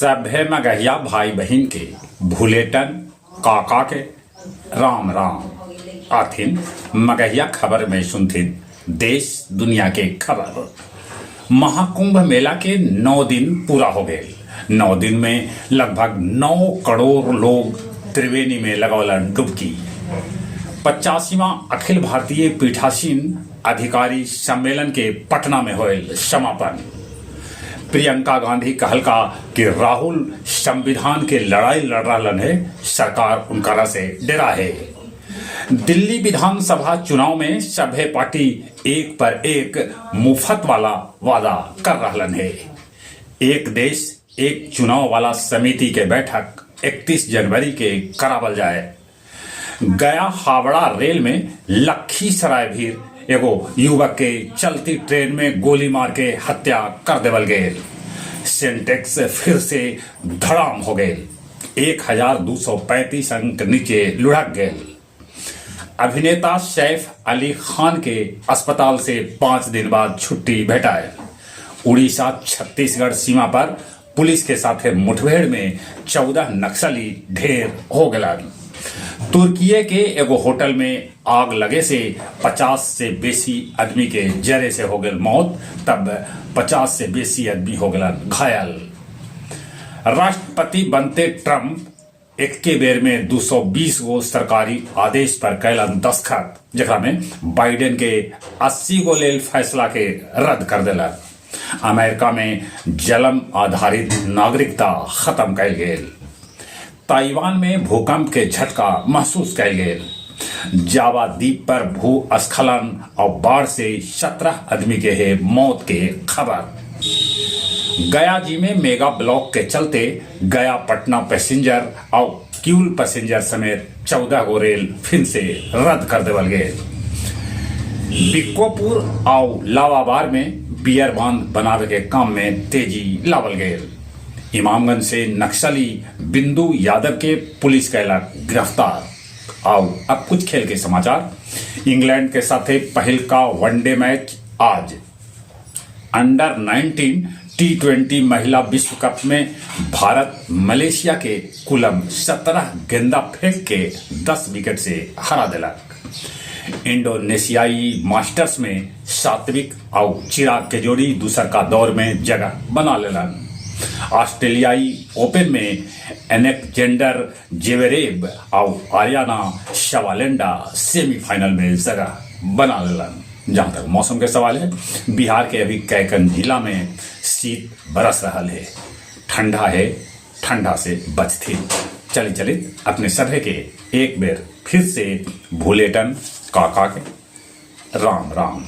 सभे मगहिया भाई बहिन के भुलेटन काका के राम राम। आथिन मगहिया खबर में सुनथिन देश दुनिया के खबर। महाकुंभ मेला के 9 दिन पूरा हो गए। 9 दिन में लगभग 9 करोड़ लोग त्रिवेणी में लगौलन डुबकी। 85वां अखिल भारतीय पीठासीन अधिकारी सम्मेलन के पटना में होयल समापन। प्रियंका गांधी कहलका कि राहुल संविधान के लड़ाई लड़ रहलन है, सरकार उनकरा से डरा है। दिल्ली विधानसभा चुनाव में सभे पार्टी एक पर एक मुफ्त वाला वादा कर रहलन है। एक देश एक चुनाव वाला समिति के बैठक 31 जनवरी के करावल जाए। गया हावड़ा रेल में लखीसराय भीर एगो युवक के चलती ट्रेन में गोली मार के हत्या कर देवल गए। सेंटेक्स फिर से धड़ाम हो गए, 1235 अंक नीचे लुढ़क गए। अभिनेता सैफ अली खान के अस्पताल से 5 दिन बाद छुट्टी भेटाए। उड़ीसा छत्तीसगढ़ सीमा पर पुलिस के साथे मुठभेड़ में 14 नक्सली ढेर हो गए। तुर्की के एगो होटल में आग लगे से 50 से बेसी आदमी के जरे से हो गए मौत, तब 50 से बेसी आदमी हो गए घायल। राष्ट्रपति बनते ट्रंप एक्के बेर में 220 गो सरकारी आदेश पर कैलन दस्तखत, जेकरा में बाइडेन के 80 गो लेल फैसला के रद्द कर देलक। अमेरिका में जन्म आधारित नागरिकता खत्म कैल गेल। ताइवान में भूकंप के झटका महसूस कैल गेल। जावा द्वीप पर भूस्खलन और बाढ़ से 17 आदमी के है मौत के खबर। गया जी में मेगा ब्लॉक के चलते गया पटना पैसेंजर और किउल पैसेंजर समेत 14 गो रेल फिर से रद्द कर देवल गए। बिक्कोपुर और लावाबार में बियर बांध बनावे के काम में तेजी लावल गए। इमामगंज से नक्सली बिंदु यादव के पुलिस कैलक गिरफ्तार। आओ अब कुछ खेल के समाचार। इंग्लैंड के साथे पहल का वनडे मैच आज। अंडर 19 टी20 महिला विश्व कप में भारत मलेशिया के कुलम 17 गेंदा फेंक के 10 विकेट से हरा दिलक। इंडोनेशियाई मास्टर्स में सात्विक और चिराग के जोड़ी दूसर का दौर में जगह बना लेलन। ऑस्ट्रेलियाई ओपन में एलेक्जेंडर जेवेरेव और आर्याना शवालेंडा सेमीफाइनल में जगह बना लेलन। जहां तक मौसम के सवाल है, बिहार के अभी कैकन जिला में शीत बरस रहा है, ठंडा है, ठंडा से बचती। चली चली अपने सभे के एक बेर फिर से भूलेटन काका के राम राम।